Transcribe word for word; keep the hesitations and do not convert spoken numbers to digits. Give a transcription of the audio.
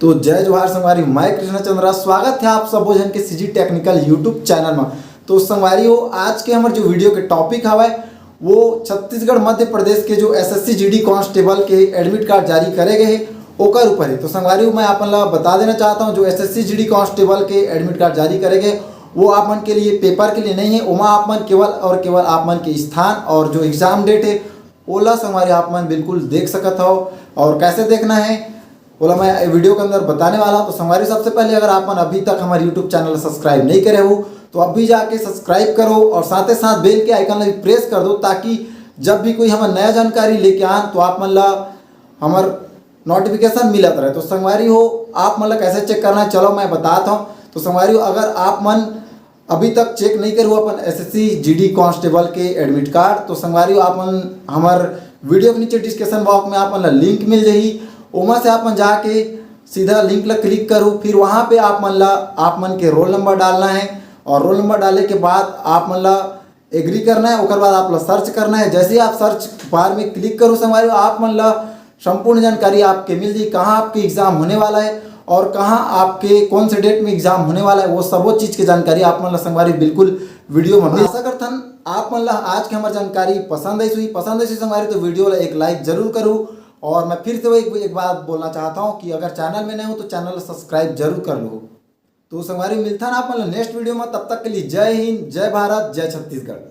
तो जय जोहार संगवारी, मैं कृष्णा चंद्रा, स्वागत है आप सबो झन के CG Technical YouTube चैनल में। तो संगवारी हो, आज के हमर जो वीडियो के टॉपिक हवय, वो छत्तीसगढ़ मध्य प्रदेश के जो SSC GD कांस्टेबल के एडमिट कार्ड जारी करे गए हे, ओकर ऊपर है। तो संगवारी हो, मैं आपन ला बता देना चाहता हूँ, जो SSC GD कांस्टेबल के एडमिट कार्ड जारी करे गए, वो आप मन के लिए, पेपर के लिए नहीं है। ओमा आप मन केवल और केवल आप मन के स्थान और जो एग्जाम डेट है, ओला संगवारी आप मन बिल्कुल देख सकत हव। और कैसे देखना है, ओला मैं वीडियो के अंदर बताने वाला हूँ। तो संगवारी, सबसे पहले अगर आप मन अभी तक हमारे YouTube चैनल सब्सक्राइब नहीं करे हो, तो अभी जाके सब्सक्राइब करो और साथ ही साथ बेल के आइकन ला भी प्रेस कर दो, ताकि जब भी कोई हमर नया जानकारी लेके आन, तो आप मन ला हमर नोटिफिकेशन मिलत रहे। तो संगवारी हो, आप मन ला कैसे चेक करना है, चलो मैं बताता हूँ। तो संगवारी हो, अगर आप मन अभी तक चेक नहीं करू अपन SSC GD कांस्टेबल के एडमिट कार्ड, तो संगवारी हो, आप मन हमर वीडियो के नीचे डिस्क्रिप्शन बॉक्स में आप मन ला लिंक मिल जाही, ओमा से आप मन जाके सीधा लिंक ला क्लिक करू। फिर वहाँ पे आप मन ला, आप मन के रोल नंबर डालना है और रोल नंबर डाले के बाद आप मन ला एग्री करना है। ओकर बाद आप ला सर्च करना है। जैसे ही आप सर्च बार में क्लिक करू संगवारी हो, आप मन ला संपूर्ण जानकारी आपके मिल जाही, कहाँ आपके एग्जाम होने वाला है और कहाँ आपके कौन से डेट में एग्जाम होने वाला है, वो सबो चीज के जानकारी आप मन ला संगवारी बिल्कुल वीडियो में मिल। आशा करथन आप मन ला आज के हमर जानकारी पसंद आई हुई, पसंद आई हुई संगवारी, तो वीडियो ला एक लाइक जरूर करू। और मैं फिर से वो एक, एक बात बोलना चाहता हूँ कि अगर चैनल में नए हो तो चैनल सब्सक्राइब जरूर कर लो। तो संगवारी, मिलथन आप मन ला नेक्स्ट वीडियो में। तब तक के लिए जय हिंद, जय भारत, जय छत्तीसगढ़।